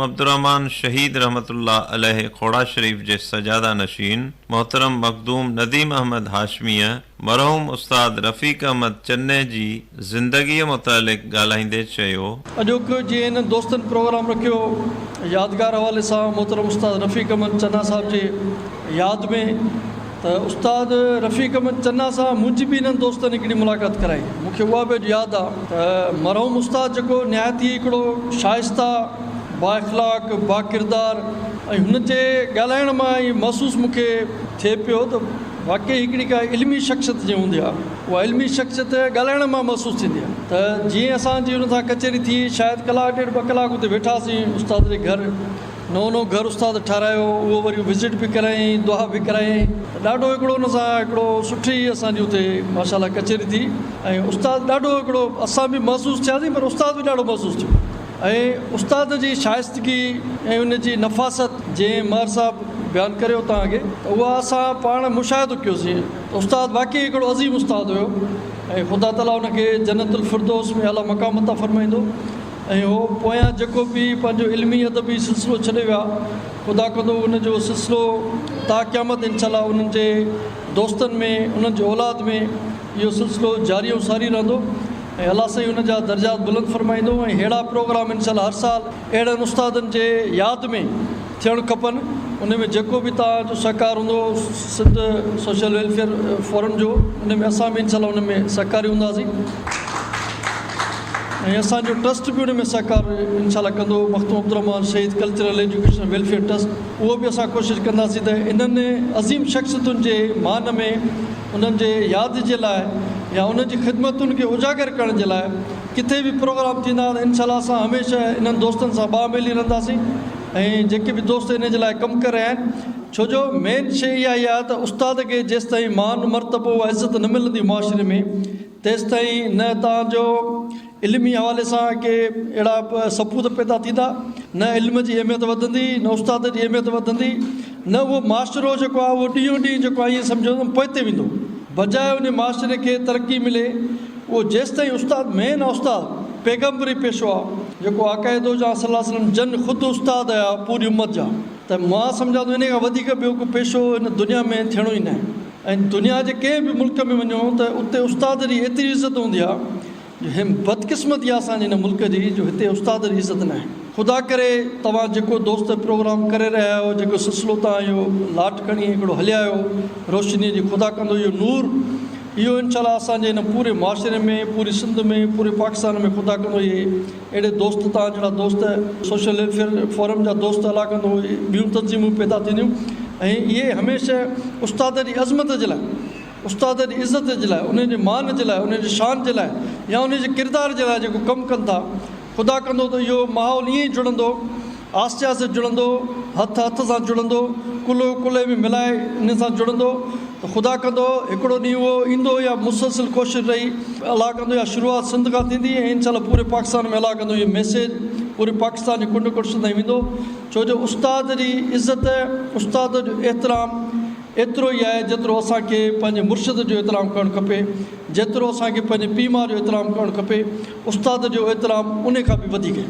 عبدالرحمان شهيد رحمة الله عليه کوڙا شريف جي سجاده نشين محترم مخدوم نديم احمد هاشميء مرحوم استاد رفيق احمد چنه جي زندگيء متعلق ڳالهائيندي چيو. اڄوڪو جيئن هنن دوستن پروگرام رکيو يادگار حوالي سان محترم استاد رفيق احمد چنا صاحب جي ياد ۾ ته استاد رفيق احمد چنا سان منهنجي به هنن دوستن هڪڙي ملاقات ڪرائي مون کي اها به اڄ ياد آ ته مرحوم استاد جيڪو نهايت ئي هڪڙو شائسته بااخلاق باڪردار ۽ هن جي ڳالهائڻ مان ائين محسوس مون کي ٿئي پيو ته واقعي هڪڙي ڪا علمي شخصيت جيئن هوندي آ اها علمي شخصيت ڳالهائڻ مان محسوس ٿيندي آ ته جيئن اسان جي هن سان ڪچهري ٿي شايد ڪلاڪ ڏيڍ ٻه ڪلاڪ اتي ويٺاسين استاد جي گهر نئون نئون گهر استاد ٺارايو اهو وري وزٽ به ڪرايائين دعا به ڪرايائين ته ڏاڍو هڪڙو ان سان هڪڙو سٺي اسان جي اتي ماشاء الله ڪچهري ٿي ۽ استاد ڏاڍو هڪڙو اسان به محسوس ٿياسين پر استاد به ڏاڍو محسوس ٿيو ۽ استاد جي شائستگي ۽ ان جي نفاست جنهن مهر صاحب بيان ڪريو توهان کي ته اها اسان پاڻ مشاهدو ڪيوسين ته استاد واقعي هڪڙو عظيم استاد هيو ۽ خدا تعالي ان کي جنت الفردوس ۾ اعليٰ مقام عطا فرمائيندو. ۽ هو پويان جيڪو به پنهنجو علمي ادبي سلسلو ڇڏي ويا، خدا ڪندو ان جو سلسلو تا قيامت انشاء الله انهن جي دوستن ۾ انهن جي اولاد ۾ اهو سلسلو جاري ۽ ساري رهندو ۽ الله سائين انهن جا درجات بلند فرمائيندو ۽ ههڙا پروگرام انشاء الله هر سال اهڙن استادن جي ياد ۾ ٿيڻ کپن ان ۾ جيڪو به توهان جو سهڪار هوندو سنڌ سوشل ويلفيئر فورم جو ان ۾ اسان به انشاء الله ان ۾ سهڪاري هونداسين ۽ اسان جو ٽرسٽ به ان ۾ سهڪار انشاء الله ڪندو Makhdoom Abdulrahman Shaheed cultural education welfare trust اهو به اسان ڪوشش ڪنداسين ته انهن عظيم شخصيتن جي مان ۾ انهن جي ياد جي لاء يا انهن جي خدمتن کي اجاگر ڪرڻ جي لاء ڪٿي به پروگرام ٿيندا ته انشاء الله اسان هميشه انهن دوستن سان ٻانهن ٻيلي رهنداسين ۽ جيڪي به دوست ان جي لاء ڪم ڪري رهيا آهن ڇو جو مين شيء اها ئي آهي ته استاد کي جيستائين مان مرتبو ۽ عزت نه ملندي معاشري ۾ تيستائين نه توهان جو علمي حوالي سان ڪي اهڙا سپوت پيدا ٿيندا نه علم جي اهميت وڌندي نه استاد جي اهميت وڌندي نه اهو معاشرو جيڪو آهي اهو ڏينهون ڏينهن جيڪو آهي ائين سمجهو ته پوئتي ويندو بجاء ان معاشري کي ترقي ملي اهو جيستائين استاد مين آ استاد پيغمبري پيشو آ جيڪو آقاء دو جهان صلي الله عليه وسلم جن خود استاد هيا پوري امت جا ته مان سمجهان ٿو انهي کان وڌيڪ ٻيو ڪو پيشو هن دنيا ۾ ٿيڻو ئي ناهي ۽ دنيا جي ڪنهن به ملڪ ۾ وڃو ته اتي استاد جي ايتري عزت هوندي آ جو هي بدقسمتي آ اسان جي هن ملڪ جي جو هتي استاد جي عزت ناهي. خدا ڪري توهان جيڪو دوست پروگرام ڪري رهيا آهيو جيڪو سلسلو توهان اهو لاٽ کڻي هڪڙو هليا آهيو روشني جي خدا ڪندو اهو نور اهو انشاء الله اسان جي هن پوري معاشري ۾ پوري سنڌ ۾ پوري پاڪستان ۾ خدا ڪندو اهي اهڙي دوست توهان جهڙا دوست سوشل ويلفيئر فورم جا دوست الله ڪندو اهي ٻيون تنظيمون پيدا ٿينديون ۽ اهي هميشه استاد جي عظمت جي لاء استاد جي عزت جي لاء انهن جي مان جي لاء انهن جي شان جي لاء يا انهن جي ڪردار جي لاء جيڪو ڪم ڪن ٿا خدا ڪندو ته اهو ماحول ائين ئي جڙندو، آهستي آهستي جڙندو، هٿ هٿ سان جڙندو، ڪلهو ڪلهي ۾ ملائي انهن سان جڙندو ته خدا ڪندو هڪڙو ڏينهن اهو ايندو يا مسلسل ڪوشش رهي الله ڪندو يا شروعات سنڌ کان ٿيندي ۽ انشاء الله پوري پاڪستان ۾ الله ڪندو اهو ميسيج پوري پاڪستان جي ڪنڊ ڪڙڇ تائين ويندو ڇو جو استاد جي عزت استاد جو احترام ايترو ئي آهي جيترو اسان کي پنهنجي مرشد جو احترام ڪرڻ کپي، جيترو اسان کي پنهنجي پيء ماء جو احترام ڪرڻ کپي، استاد جو احترام انهي کان به وڌيڪ آهي.